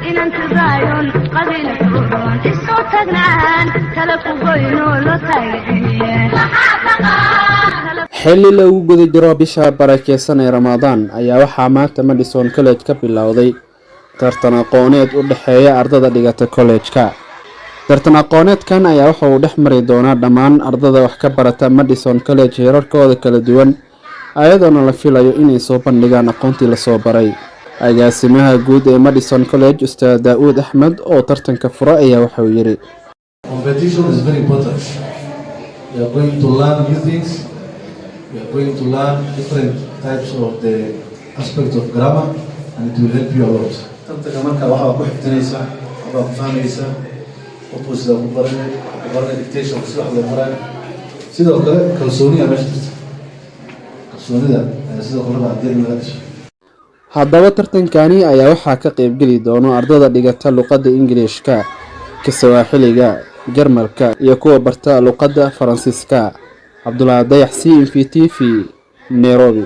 Inaan tugaayon qabiil tuuroon isu tagnaan tala ku goyno loo taagiciye. Xilli lagu guda jiro bisha barakeysan ee Ramadaan ayaa waxaa maanta Madison College ka bilowday tartan aqooneed u dhexeeya ardada dhigata kollejka. Tartan aqooneedkan ayaa waxa uu dhex mari doonaa dhammaan ardada wax ka barata Madison College heerarkooda kala duwan, ayadoona la filayo inay soo bandhigaan aqoontii lasoo baray. Agaasimaha guud ee Madison College, Ustaad Daa-uud Axmed, oo tartanka fura ayaa waxauu yidhi: Competition is very important. We are going to learn new things. We are going to learn different types of the aspects of grammar, and it will help you a lot. Tartanka marka waxaa ku xifdinaysaa, waxbaa ku fahmaysaa, qofku sida ku baranay, ku baranay dictation, si wax loo qorayo. Sidoo kale kalsooniya meesha jirta. Kalsoonida ayaa sidoo kale ardayda in laga dhiso. Haddaba tartankani ayaa waxaa ka qeybgeli doono ardada dhigata luqadda Ingiliishka, Kiswaaxiliga, Jarmalka iyo kuwa barta luqadda Faransiiska. Cabdulaahi Dayax, CMV TV, Nairobi.